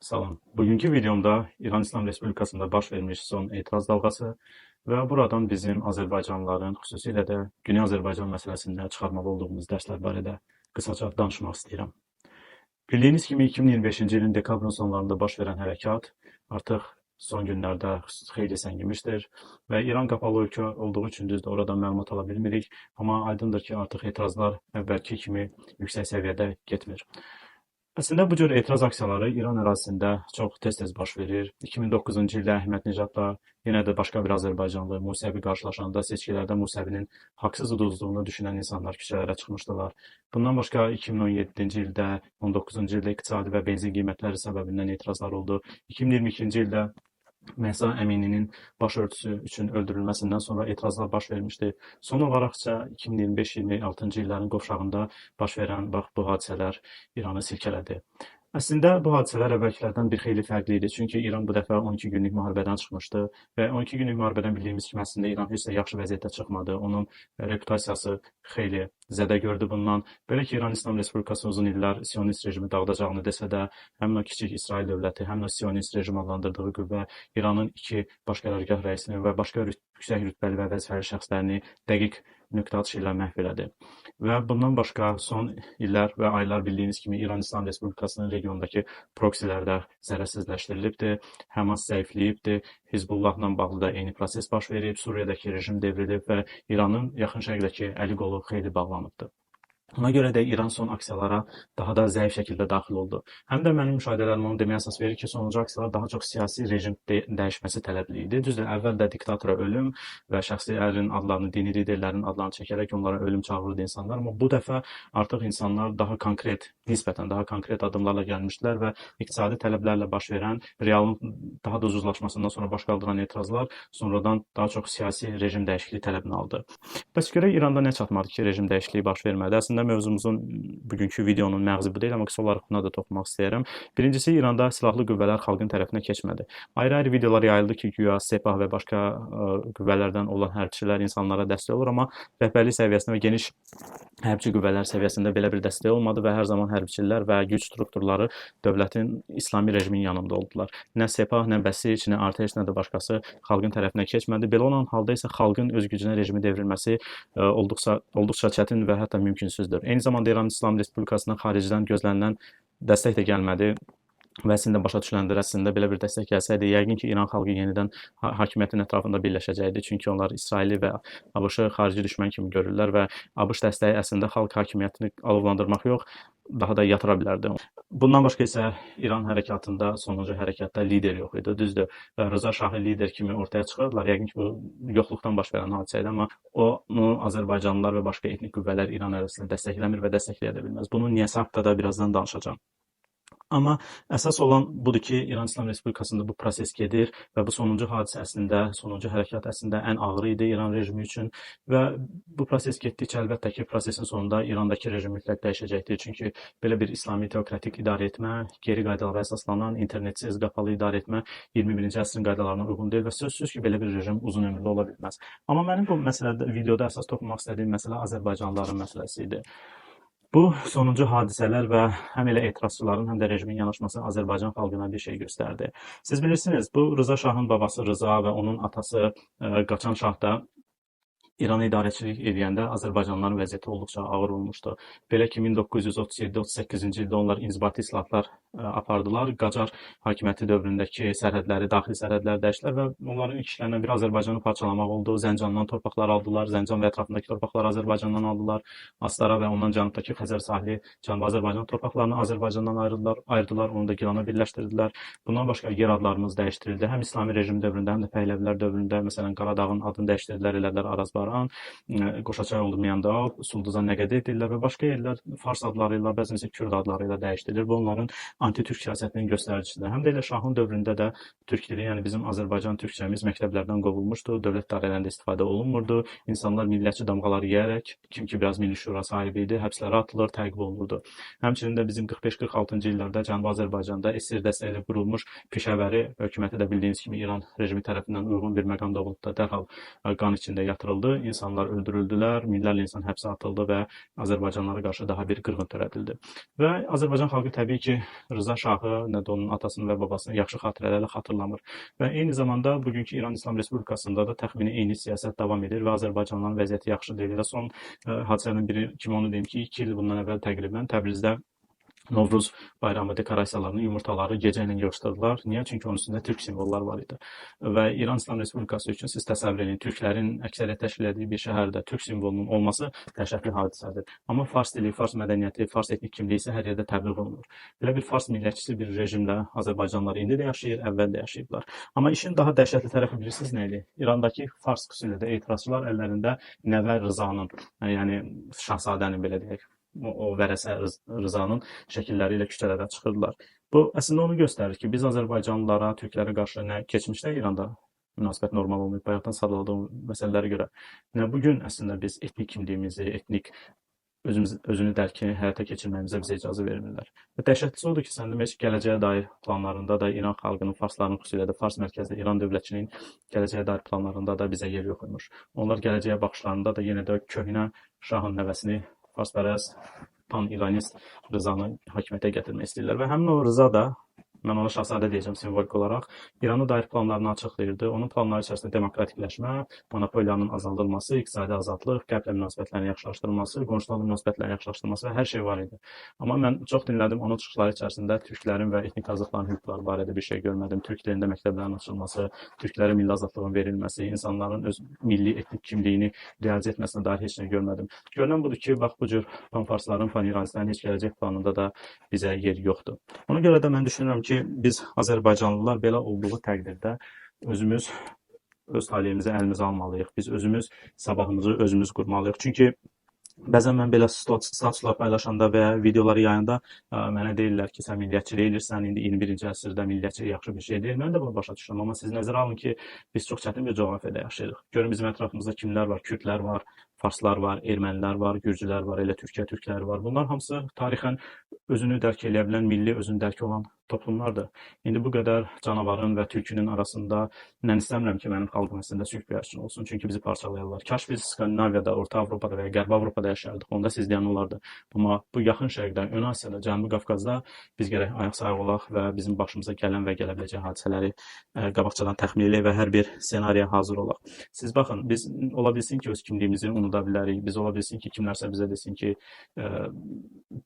Salam. Bugünkü videomda İran İslam Respublikasında baş vermiş son etiraz dalğası və buradan bizim Azərbaycanlıların, xüsusilə də Güney Azərbaycan məsələsində çıxarmalı olduğumuz dərslər barədə qısaca danışmaq istəyirəm. Bildiyiniz kimi 2025-ci ilin dekabrın sonlarında baş verən hərəkat artıq son günlərdə xeyli səngimişdir və İran qapalı ölkə olduğu üçün düzdür, oradan məlumat ala bilmirik, amma aydındır ki, artıq etirazlar əvvəlki kimi yüksək səviyyədə getmir. Əslində bu cür etiraz aksiyaları İran ərazisində çox tez-tez baş verir. 2009-cu ildə Əhmədnejadla yenə də başqa bir azərbaycanlı Musəvi qarşılaşanda seçkilərdə Musəvinin haqsız uduzduğunu düşünən insanlar küçələrə çıxmışdılar. Bundan başqa 2017-ci ildə, 19-cu ildə iqtisadi və benzin qiymətləri səbəbindən etirazlar oldu. 2022-ci ildə Məhsa Əmininin başörtüsü üçün öldürülməsindən sonra etirazlar baş vermişdi. Son olaraq isə 2025-26-cı illərin qovşağında baş verən bax bu hadisələr İranı silkələdi. Əslində bu hadisələr əvvəlkilərdən bir xeyli fərqli idi. Çünki İran bu dəfə 12 günlük müharibədən çıxmışdı və 12 günlük müharibədən bildiyimiz kimi əslində İran heç də yaxşı vəziyyətdə çıxmadı. Onun reputasiyası xeyli zədə gördü bundan. Belə ki, İran İslam Respublikası uzun illər Sionist rejimi dağıdacağını desə də, həmin o kiçik İsrail dövləti, həmin o Sionist rejim adlandırdığı qüvvə İranın iki baş qərargah rəisini və başqa yüksək rütbəli və vəzifəli şəxslərini dəqiq nöqtə atışı ilə məhv elədi. Və bundan başqa son illər və aylar bildiyiniz kimi İran İslam Respublikasının regiondakı proksiləri də zərərsizləşdirilibdir, Həmas zəifləyibdir, Hizbullahla bağlı da eyni proses baş verib, Suriyadakı rejim devrilib və İranın Yaxın Şərqdəki əli qolu xeyli bağlanıbdır. Ona görə də İran son aksiyalara daha da zəif şəkildə daxil oldu. Həm də mənim müşahidələrim onu deməyə əsas verir ki, sonuncu aksiyalar daha çox siyasi rejim dəyişməsi tələbli idi. Düzdür, əvvəl də diktatora ölüm və şəxsilərin adlarını, dini liderlərin adlarını çəkərək onlara ölüm çağırırdı insanlar. Amma bu dəfə artıq insanlar daha konkret, nisbətən daha konkret addımlarla gəlmişdilər və iqtisadi tələblərlə baş verən, realın daha da ucuzlaşmasından sonra baş qaldıran etirazlar sonradan daha çox siyasi rejim dəyişikliyi tələbini aldı. Bəs görək İranda nə çatmadı ki, rejim dəyişikliyi baş vermədi? Əslində mövzumuzun bugünkü videonun məğzi bu deyil, amma qısa olaraq buna da toxunmaq istəyirəm. Birincisi, İranda silahlı qüvvələr xalqın tərəfinə keçmədi. Ayrı-ayrı videolar yayıldı ki, güya Sepah və başqa qüvvələrdən olan hərbçilər insanlara dəstək olur, amma rəhbərlik səviyyəsində və geniş hərbçi qüvvələr səviyyəsində belə bir dəstək olmadı və hər zaman hərbçilər və güc strukturları dövlətin İslami rejimin yanında oldular. Nə Sepah, nə Bəsic, nə Arteş, nə də başqası xalqın tərəfinə keçmədi. Belə olan halda isə xalqın öz gücünə rejimi devrilməsi olduqca çətin və hətta mümkünsüzdür. Eyni zamanda İran İslam Respublikasına xaricdən gözlənilən dəstək də gəlmədi. Və əslində başa düşüləndir, əslində belə bir dəstək gəlsəydi, yəqin ki, İran xalqı yenidən hakimiyyətin ətrafında birləşəcəkdi. Çünki onlar İsraili və ABŞ xarici düşmən kimi görürlər və ABŞ dəstəyi əslində xalq hakimiyyətini alovlandırmaq yox, daha da yatıra bilərdi. Bundan başqa isə İran hərəkatında, sonuncu hərəkatda lider yox idi. Düzdür, Rıza Şahı lider kimi ortaya çıxardılar. Yəqin ki, bu yoxluqdan baş verən hadisə idi, amma onu Azərbaycanlılar və başqa etnik qüvvələr İran ərazisində dəstəkləmir və dəstəkləyə də bilməz. Bunun niyəsi haqqında da birazdan danışacağam. Amma əsas olan budur ki, İran İslam Respublikasında bu proses gedir və bu sonuncu hadisə əslində, sonuncu hərəkat əslində ən ağırı idi İran rejimi üçün və bu proses getdikcə əlbəttə ki, prosesin sonunda İrandakı rejim mütləq dəyişəcəkdir. Çünki belə bir İslami teokratik idarə etmə, geri qaydalara əsaslanan, internetsiz, qapalı idarə etmə 21-ci əsrin qaydalarına uyğun deyil və sözsüz ki, belə bir rejim uzun ömürlü ola bilməz. Amma mənim bu məsələdə, videoda əsas toxunmaq istədiyim məsələ Azərbaycanlıların məsələsi idi. Bu sonuncu hadisələr və həm elə etirazçıların, həm də rejimin yanaşması Azərbaycan xalqına bir şey göstərdi. Siz bilirsiniz, bu Rıza Şahın babası Rıza və onun atası Qaçan Şah da İrana idarəçilik edəndə Azərbaycanlıların vəziyyəti olduqca ağır olmuşdu. Belə ki, 1937-38-ci ildə onlar inzibati islahatlar apardılar. Qacar hakimiyyəti dövründəki sərhədləri, daxili sərhədləri dəyişdilər və onların ilk işlərindən biri Azərbaycanı parçalamaq oldu. Zəncandan torpaqlar aldılar, Zəncan və ətrafındakı torpaqları Azərbaycandan aldılar. Astara və ondan cənubdakı Xəzər sahili Cənubi Azərbaycan torpaqlarını Azərbaycandan ayırdılar, onu da Gilana birləşdirdilər. Bundan başqa yer adlarımız dəyişdirildi. Həm İslami rejim dövründə, həm də Pəhləvilər dövründə, məsələn, Qaradağın adını dəyişdirdilər, elədilər Arazbaran, Qoşaçay oldu Miyandağ, Sulduza Nəqədə edirlər və başqa yerlər fars adları ilə, bəzən isə kürd adları ilə dəyişdirilir. Bu onların anti-türk siyasətinin göstəricisidir. Həm də elə Şahın dövründə də türk dili, yəni bizim Azərbaycan türkçəmiz məktəblərdən qovulmuşdu, dövlət idarələrində istifadə olunmurdu. İnsanlar millətçi damğaları yeyərək, kim ki biraz milli şura sahibi idi, həbslərə atılır, təqib olunurdu. Həmçinin də bizim 45-46-cı illərdə Cənubi Azərbaycanda SSR dəstəyi ilə qurulmuş Pişəvəri hökuməti də bildiyiniz kimi İran rejimi tərəfindən uyğun bir məqamda olub da dərhal qan içində yatırıldı. insanlar öldürüldülər, minlərlə insan həbsə atıldı və Azərbaycanlara qarşı daha bir qırğın törədildi. Və Azərbaycan xalqı təbii ki, Rıza Şahı, nə də onun atasını və babasını yaxşı xatirələrlə xatırlamır. Və eyni zamanda bugünkü İran İslam Respublikasında da təxmini eyni siyasət davam edir və Azərbaycanların vəziyyəti yaxşı deyil. Elə son hadisənin biri kimi onu deyim ki, 2 il bundan əvvəl təqribən Təbrizdə Novruz bayramı dekorasiyalarını, yumurtaları gecə ilə yığışdırdılar. Niyə? Çünki onun üstündə türk simvolları var idi. Və İran İslam Respublikası üçün siz təsəvvür edin, türklərin əksəriyyət təşkil etdiyi bir şəhərdə türk simvolunun olması dəhşətli hadisədir. Amma fars dili, fars mədəniyyəti, fars etnik kimliyi isə hər yerdə təbliğ olunur. Belə bir fars millətçisi bir rejimlə Azərbaycanlılar indi də yaşayır, əvvəl də yaşayıblar. Amma işin daha dəhşətli tərəfi bilirsiniz nə idi? İrandakı fars xüsusilə də etirazçılar əllərində Nəvə Rızanın, yəni şahzadənin belə deyək, o vərəsə Rızanın şəkilləri ilə küçələrə çıxırdılar. Bu əslində onu göstərir ki, biz Azərbaycanlılara, türklərə qarşı nə keçmişdə İranda münasibət normal olmayıb, bayaqdan sadaladığım məsələlərə görə, nə bugün əslində biz etnik kimliyimizi, etnik özünü dərkini həyata keçirməyimizə bizə icazə vermirlər. Və dəhşətlisi odur ki, sən demək gələcəyə dair planlarında da İran xalqının, farsların, xüsusilə də fars mərkəzli İran dövlətçiliyinin gələcəyə dair planlarında da bizə yer yox imiş. Onlar gələcəyə baxışlarında da yenə də köhnə şahın nəvəsini, farspərəst, pan-İranist Rızanı hakimiyyətə gətirmək istəyirlər. Və həmin o Rıza da, mən ona şahzadə deyəcəm simvolik olaraq, İrana dair planlarını açıqlayırdı. Onun planları içərisində demokratikləşmə, monopoliyanın azaldılması, iqtisadi azadlıq, Qərblə münasibətlərin yaxşılaşdırılması, qonşularla münasibətlərin yaxşılaşdırılması və hər şey var idi. Amma mən çox dinlədim, onun çıxışları içərisində türklərin və etnik azlıqların hüquqları barədə bir şey görmədim. Türk dilində məktəblərin açılması, türklərə milli azadlığın verilməsi, insanların öz milli etnik kimliyini realizə etməsinə dair heç nə görmədim. Görünən budur ki, bax bu cür panfarsların, paniranistlərin heç gələcək planında da bizə yer yoxdur. Ona görə də mən düşünürəm ki, biz Azərbaycanlılar belə olduğu təqdirdə özümüz öz taleyimizi əlimizə almalıyıq. Biz özümüz sabahımızı özümüz qurmalıyıq. Çünki bəzən mən belə statuslar paylaşanda və ya videoları yayanda mənə deyirlər ki, sən milliyyətçilik elirsən, indi 21-ci əsrdə milliyyətçilik yaxşı bir şey deyil. Mən də bunu başa düşürəm, amma siz nəzərə alın ki, biz çox çətin bir coğrafiyada yaşayırıq. Görün bizim ətrafımızda kimlər var? Kürdlər var, farslar var, ermənilər var, gürcülər var, elə Türkiyə türkləri var. Bunlar hamısı tarixən özünü dərk eləyə bilən, milli özünü dərk olan toplumlardır. İndi bu qədər canavarın və tülkünün arasında mən istəmirəm ki, mənim xalqım əslində sülh göyərçini olsun, çünki bizi parçalayarlar. Kaş biz Skandinaviyada, Orta Avropada və ya Qərbi Avropada yaşayardıq, onda siz deyən olardı. Amma bu yaxın şərqdə, Ön Asiyada, Cənubi Qafqazda biz gərək ayaq sayıq olaq və bizim başımıza gələn və gələ biləcək hadisələri qabaqcadan təxmin eləyək və hər bir ssenariyə hazır olaq. Siz baxın, biz ola bilsin ki, öz kimliyimizi unuda bilərik. Biz ola bilsin ki, kimlərsə bizə desin ki,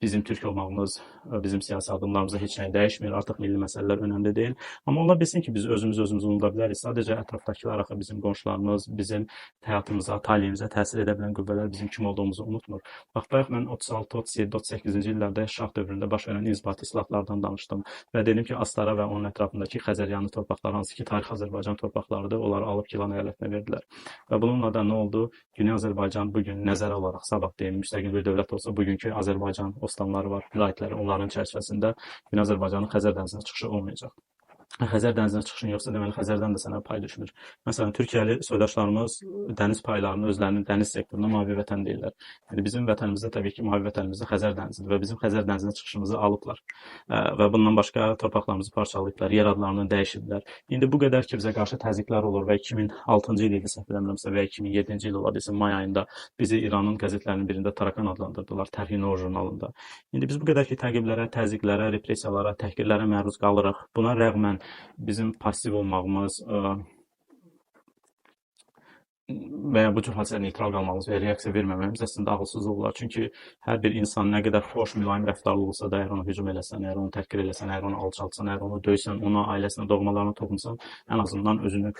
bizim türk olmağımız, bizim siyasi addımlarımıza heç nə dəyişmir, artıq milli məsələlər önəmli deyil. Amma ola bilsin ki, biz özümüz özümüzü unuda bilərik. Sadəcə ətrafdakılar, axı bizim qonşularımız, bizim həyatımıza, taleyimizə təsir edə bilən qüvvələr bizim kim olduğumuzu unutmur. Bax, bayaq mən 36, 37, 38-ci illərdə Şah dövründə baş verən inzibati islahatlardan danışdım və dedim ki, Astara və onun ətrafındakı Xəzəryanı torpaqları, hansı ki, tarixi Azərbaycan torpaqlarıdır, onları alıb Gilan əyalətinə verdilər. Və bununla da nə oldu? Güney Azərbaycan bugün nəzərə alaraq, sabah deyim, müstəqil bir dövlət olsa, bugünkü Azərbaycan ostanları var, vilayətləri, onların çərçivəsində Güney Azərbaycanın Xəzər dənizinə çıxışı olmayacaq. Xəzər dənizinə çıxışın yoxsa, deməli Xəzərdən də sənə pay düşmür. Məsələn, Türkiyəli soydaşlarımız dəniz paylarını özlərinin dəniz sektoruna mavi vətən deyirlər. Yəni, bizim vətənimizdə təbii ki, mavi vətənimizdə Xəzər dənizidir və bizim Xəzər dənizinə çıxışımızı alıblar. Və bundan başqa torpaqlarımızı parçalayıblar, yer adlarını dəyişiblər. İndi bu qədər ki, bizə qarşı təzyiqlər olur və 2006-cı il idi, səhv eləmirəmsə, və 2007-ci il ola bilsin, may ayında bizi İranın qəzetlərinin birində Tarakan adlandırdılar, Tərhi Nor jurnalında. İndi biz bu qədər ki, təqiblərə, təzyiqlərə, repressiyalara, təhqirlərə məruz qalırıq. Buna rəğmən bizim pasiv olmağımız və ya bu cür hadisəyə neytral qalmağımız və ya reaksiya verməməyimiz əslində ağılsızlıq olar. Çünki hər bir insan nə qədər xoş, mülayim rəftarlı olsa da, əgər ona hücum eləsən, əgər onu təhqir eləsən, əgər onu alçaltsan, əgər onu döysən, ona, ailəsinə, doğmalarına toxunsan, ən azından özünü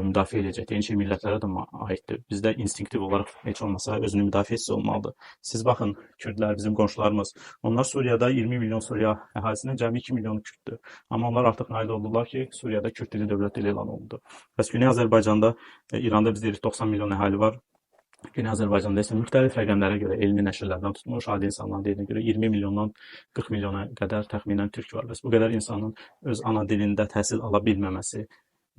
müdafiə edəcək. Eyni şey millətlərə də aiddir. Bizdə instinktiv olaraq heç olmasa özünü müdafiə hissi olmalıdır. Siz baxın, Kürdlər, bizim qonşularımız, onlar Suriyada 20 milyon Suriya əhalisinin cəmi 2 milyonu Kürddür. Amma onlar artıq nail oldular ki, Suriyada Kürd dili dövlət dili elan olundu. Bəs Güney Azərbaycanda, İranda biz deyirik 90 milyon əhali var. Güney Azərbaycanda isə müxtəlif rəqəmlərə görə elmi nəşrlərdən tutmuş, adi insanların dediyinə görə 20 milyondan 40 milyona qədər təxminən türk var. Bəs bu qədər insanın öz ana dilində təhsil ala bilməməsi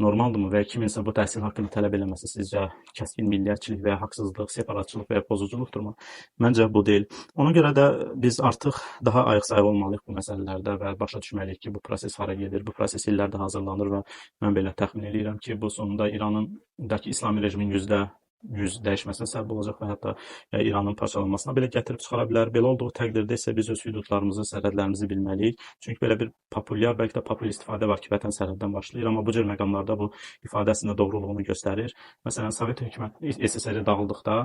normaldırmı və ya kiminsə bu təhsil haqqını tələb eləməsi sizcə kəskin milliyyətçilik və ya haqsızlıq, separatçılıq və ya pozuculuqdurmu? Məncə bu deyil. Ona görə də biz artıq daha ayıq-sayıq olmalıyıq bu məsələlərdə və başa düşməliyik ki, bu proses hara gedir, bu proses illərdə hazırlanır və mən belə təxmin eləyirəm ki, bu sonunda İranındakı İslami rejimin yüz dəyişməsinə səbəb olacaq və hətta İranın parçalanmasına belə gətirib çıxara bilər. Belə olduğu təqdirdə isə biz öz hüdudlarımızı, sərhədlərimizi bilməliyik. Çünki belə bir populyar, bəlkə də populist ifadə var ki, vətən sərhəddən başlayır, amma bu cür məqamlarda bu ifadə əslində doğruluğunu göstərir. Məsələn, Sovet hökuməti SSR dağıldıqda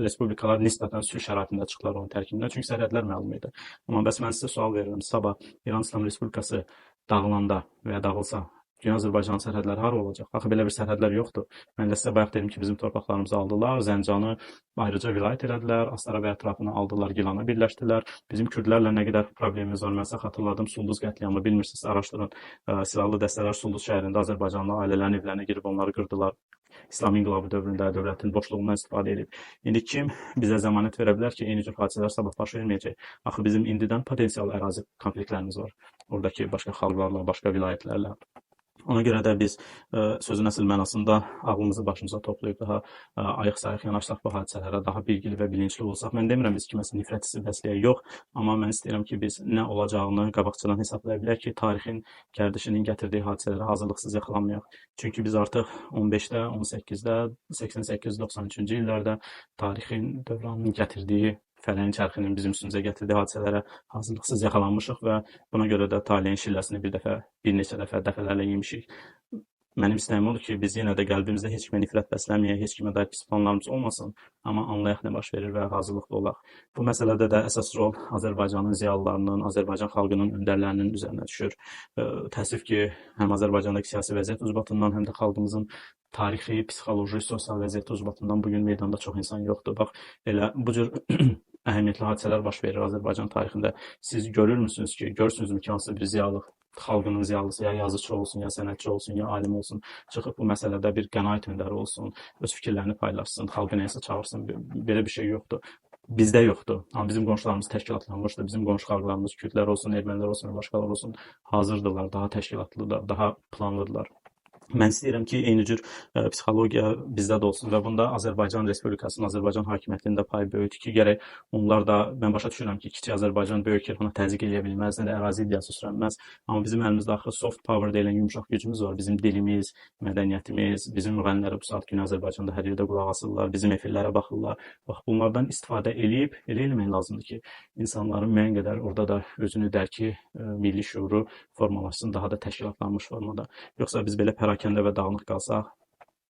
respublikalar nisbətən sülh şəraitində çıxdılar onun tərkibindən, çünki sərhədlər məlum idi. Amma bəs mən sizə sual verirəm, sabah İran İslam Respublikası dağılanda və ya dağılsa, Güney Azərbaycanın sərhədləri hara olacaq? Axı belə bir sərhədlər yoxdur. Mən də sizə bayaq dedim ki, bizim torpaqlarımızı aldılar, Zəncanı ayrıca vilayət elədilər, Astara və ətrafını aldılar, Gilana birləşdilər. Bizim kürdlərlə nə qədər problemimiz var? Mən sizə xatırladım, Sulduz qətliamı, bilmirsiniz, araşdırın. Silahlı dəstələr Sulduz şəhərində Azərbaycanlı ailələrin evlərinə girib onları qırdılar. İslam inqilabı dövründə dövlətin boşluğundan istifadə edib. İndi kim bizə zəmanət verə bilər ki, eyni cür hadisələr sabah baş verməyəcək? Axı bizim indidən potensial ərazi konfliktlərimiz var. Oradakı başqa xalqlarla, başqa vilayətlərlə. Ona görə də biz sözün əsl mənasında ağlımızı başımıza toplayıb daha ayıq-sayıq yanaşsaq bu hadisələrə, daha bilgili və bilincli olsaq. Mən demirəm biz kiməsə nifrət hissi bəsləyək, yox, amma mən istəyirəm ki, biz nə olacağını qabaqcadan hesablaya bilək ki, tarixin gərdişinin gətirdiyi hadisələrə hazırlıqsız yaxalanmayaq. Çünki biz artıq 15-də, 18-də, 88, 93-cü illərdə tarixin dövranının gətirdiyi, fələyin çərxinin bizim üstümüzə gətirdiyi hadisələrə hazırlıqsız yaxalanmışıq və buna görə də taleyin şilləsini bir dəfə, bir neçə dəfə, dəfələrlə yemişik. Mənim istəyim odur ki, biz yenə də qəlbimizdə heç kimə nifrət bəsləməyək, heç kimə dair pis planlarımız olmasın, amma anlayaq nə baş verir və hazırlıqlı olaq. Bu məsələdə də əsas rol Azərbaycanın ziyalılarının, Azərbaycan xalqının öndərlərinin üzərinə düşür. Təəssüf ki, həm Azərbaycandakı siyasi vəziyyət ucbatından, həm də xalqımızın tarixi, psixoloji, sosial vəziyyəti ucbatından bugün meydanda çox insan yoxdur. Bax, elə bu cür əhəmiyyətli hadisələr baş verir Azərbaycan tarixində. Siz görürmüsünüz ki, görürsünüzmü ki, hansısa bir ziyalı, xalqının ziyalısı, ya yazıçı olsun, ya sənətçi olsun, ya alim olsun, çıxıb bu məsələdə bir qənaət öndəri olsun, öz fikirlərini paylaşsın, xalqı nəyəsə çağırsın, belə bir şey yoxdur. Bizdə yoxdur. Amma bizim qonşularımız təşkilatlanmışdı, bizim qonşu xalqlarımız, kürdlər olsun, ermənilər olsun, başqalar olsun, hazırdılar, daha təşkilatlıdır, daha planlıdırlar. Mən istəyirəm ki, eyni cür psixologiya bizdə də olsun və bunda Azərbaycan Respublikasının, Azərbaycan hakimiyyətinin də payı böyükdür ki, gərək onlar da, mən başa düşürəm ki, kiçik Azərbaycan böyük İrana təzyiq eləyə bilməz, nə də ərazi iddiası sürənməz. Amma bizim əlimizdə axı soft power deyilən yumşaq gücümüz var. Bizim dilimiz, mədəniyyətimiz, bizim müğənnilərə bu saat Güney Azərbaycanda hər yerdə qulaq asırlar, bizim efirlərə baxırlar. Bax, bunlardan istifadə eləyib, elə eləmək lazımdır ki, insanların müəyyən qədər orada da özünü dərki, milli şüuru formalaşsın, daha da təşkilatlanmış formada. Yoxsa biz belə pərakəndə və dağınıq qalsaq,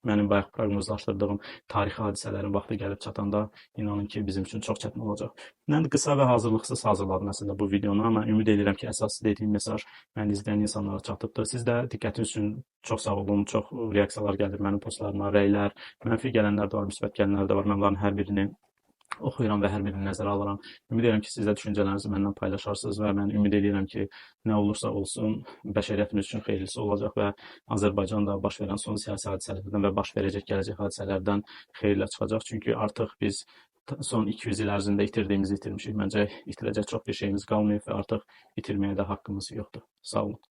mənim bayaq proqnozlaşdırdığım tarixi hadisələrin vaxtı gəlib çatanda inanın ki, bizim üçün çox çətin olacaq. Mən qısa və hazırlıqsız hazırladım əslində bu videonu, amma ümid edirəm ki, əsas dediyim mesaj məni izləyən insanlara çatıbdır. Siz də diqqətiniz üçün çox sağ olun, çox reaksiyalar gəlir mənim postlarıma, rəylər, mənfi gələnlər də var, müsbət gələnlər də var. Mən bunların hər birini oxuyuram və hər birini nəzərə alıram. Ümid edirəm ki, siz də düşüncələrinizi məndən paylaşarsınız və mən ümid edirəm ki, nə olursa olsun, bəşəriyyətimiz üçün xeyirlisi olacaq və Azərbaycan da baş verən son siyasi hadisələrdən və baş verəcək gələcək hadisələrdən xeyirlə çıxacaq. Çünki artıq biz son 200 il ərzində itirdiyimizi itirmişik. Məncə itirəcək çox bir şeyimiz qalmayıb və artıq itirməyə də haqqımız yoxdur. Sağ olun.